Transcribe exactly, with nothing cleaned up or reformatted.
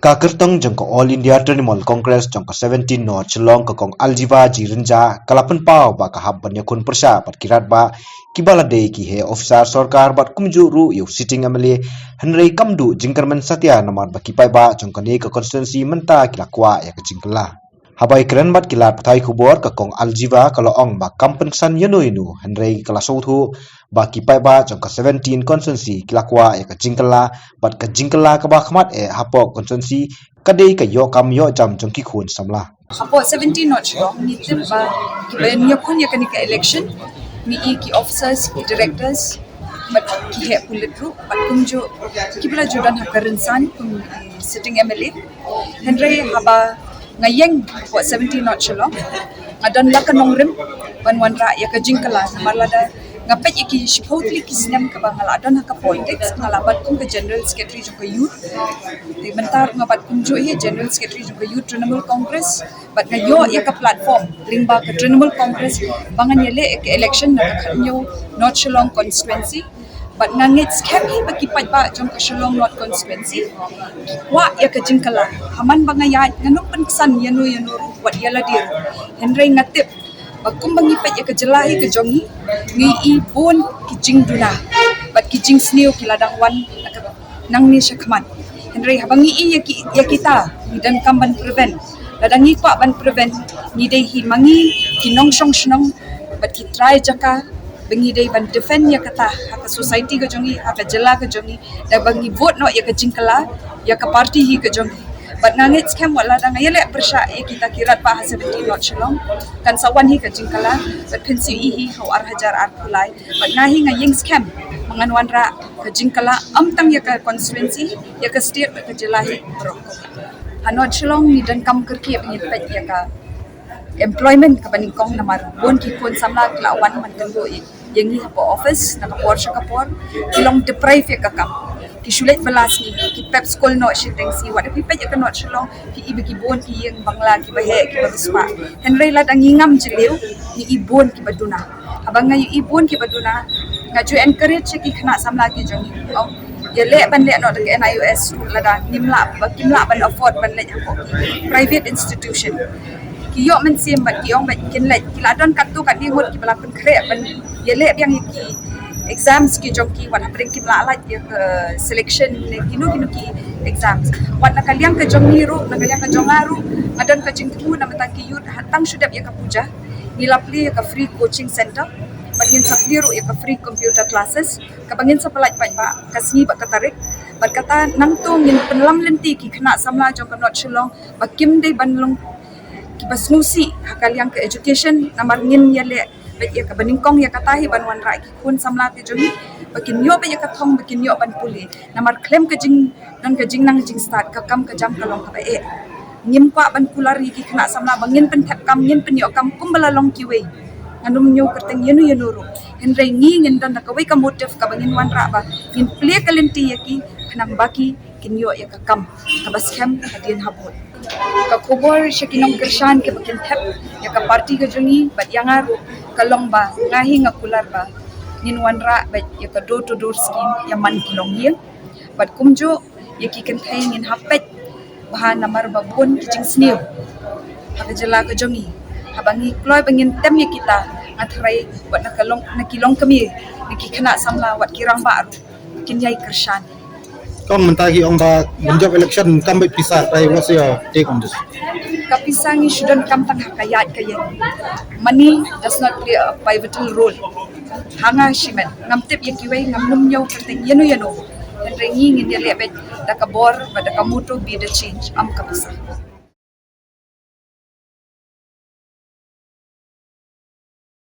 Ka kyrtong jong ka All India Trinamool Congress jong ka seventeen North Shillong, ka Kong Aljiva G Rynjah, ka la pynpaw ba ka hap ban ïakhun pyrshah bad ki rangbah kiba la dei ki heh officer sorkar bad kumjuh ruh ïa u sitting M L A, hynrei kam duh jingkyrmen satia namar ba ki paidbah jong kane ka constituency mynta ki la kwah ïa ka jingkylla. Haba ïakren bad ki lad pathai khubor, ka Kong Aljiva ka la ong ba kam pynksan ïano ïano, hynrei ka la sngewthuh ba ki paidbah jong ka seventeen constituency ki la kwah ïa ka jingkylla, bad ka jingkylla kaba khmat eh hapoh constituency ka dei ka ïoh kam ïoh jam jong ki khun samla. Hapoh seventeen North Shillong ngi tip ba kiba ïakhun ïa kane ka election ngi i ki officers, ki directors, bad ki heh pulit ruh, bad kumjuh kiba la ju don ha ka rynsan kum, eh, sitting M L A. Hynrei haba nga ïeng hapoh seventeen North Shillong, nga don la ka nongrim ban wanrah ïa ka jingkylla, namar lada nga peit ïa ki shiphew tylli ki snem kaba nga la don ha ka politics, nga la bat kum ka General Secretary jong ka youth. Te mynta ruh nga bat kumjuh hi General Secretary jong ka Youth Trinamool Congress, bad nga ïoh ïa ka platform lyngba ka Trinamool Congress ba ngan ïaleh ïa ka election na ka khathynñiew North Shillong constituency. Bad nga ngeit skhem hi ba ki paidbah jong ka Shillong North constituency ki kwah ïa ka jingkylla. Ha man ba nga ïaid, ngam pynksan ïano ïano ruh wat ïa lade ruh. Hynrei nga tip ba kumba ngi peit ïa ka jylla hi ka jong ngi, ngi i bun ki jingduna bad ki jingsniew ki la dang wan na ka nangne shakhmat. Hynrei haba ngi i ïa ki, ïa kita, ngi donkam ban prevent. Lada ngi kwah ban prevent, ngi dei hi ma ngi ki nongshong shnong bad ki trai jaka, ba ngi dei ban defend ïa kata ha ka society ka jong ngi, ha ka jylla ka jong ngi, da ba ngi vote noh ïa ka jingkylla ïa ka party hi ka jong ngi. Bad nga ngeit skhem wat lada nga ïaleh pyrshah ïa kita ki rangbah ha seventeen North Shillong, kan sa wan hi ka jingkylla, bad phin sa i hi ha u ar hajar arphew lai. Bad nga hi nga ïeng skhem ba ngan wanrah ka jingkylla, ym tang ïa ka constituency, ïa ka state bad ka jylla hi baroh. Ha North Shillong ngi donkam kyrkieh ba ngin peit ïa ka employment kaba nyngkong, namar bun ki khun samla ki la wan man kynduh ïa ngi hapoh office na ka por sha ka por, ki long deprive ïa ka kam. Ki shu leit bylla sngi, ki pep skul noh shiteng sngi. Wat phi peit ïa ka North Shillong, phi i ba ki bun ki ïing bangla kiba heh, kiba riewspah. Hynrei lada ngi ngam jylliew, ngi i bun kiba duna. Haba nga i bun kiba duna, nga ju encourage ïa ki khynnah samla ki jong ngi, ong, ïaleh ban leh noh da ka N I O S ruh lada ngim lah, ba kim lah ban afford ban leit hapoh ki private institution. Ki ïoh mynsiem bad ki ong ba kin leit, ki la don katto katne ngut kiba la pynkhreh ban ïaleh biang ïa ki exams ki jong ki, wat hapdeng kim lah lait ïa ka selection ne kino kino ki exams. Wat na ka liang ka jong ngi ruh, na ka liang ka jong nga ruh, nga don ka jingthmu namar tang ki youth, ha tang shu dep ïa ka puja, ngi la plie ïa ka free coaching center, bad ngin sa plie ruh ïa ka free computer classes, kaba ngin sa pynlait paidbah ka sngi bad ka tarik. Bad kata nangta ngin pynlam lynti ki khynnah samla jong ka North Shillong ba kim dei ban long kiba sngewsih ha ka liang ka education, namar ngin ïaleh bad ïa kaba nyngkong ïa kata hi ban wanrah ki khun samla ki jong ngi ba kin ïoh bad ïa ka thong, ba kin ïoh ban pule. Namar khlem ka jing, don ka jingnang jingstad, ka kam ka jam ka long kaba eh. Ngim kwah ban kular ïa ki khynnah samla ba ngin pynthep kam, ngin pynïoh kam kumba la long kiwei. Ngan ym ñiew kyrteng ïano ïano ruh. Hynrei ngi ngin don da kawei ka motive kaba ngin wanrah ba ngin plie ka lynti ïa ki khnang ba ki kin ïoh ïa ka kam kaba skhem hadien habud. Ka khubor sha ki nongkyrshan kiba kin thep ïa ka party ka jong ngi bad ïa nga ruh ka long ba nga hi nga kular ba ngin wanrah bad ïa ka door to door scheme ïa man ki longïing. Bad kumjuh ïa ki kynthei ngin hap peit bha namar ba bun ki jingsniew ha ka jylla ka jong ngi. Haba ngi kloi ba ngin tem ïa kita, nga tharai wat na ka long, na ki longkmie, na ki khynnah samla, wat ki rangbah ruh kin ïai kyrshan. Kong, mynta ki ong ba ban jop election kam bad pisa, tai, what's your take on this? Ka pisa ngi shu donkam tang ha ka ïaid ka ïeng. Money does not play a pivotal role. Ha nga shimet, ngam tip ïa kiwei, ngam nym ñiew kyrteng ïano ïano. Hynrei ngi ngin ïaleh beit da ka bor bad da ka motto Be the Change, ym ka pisa.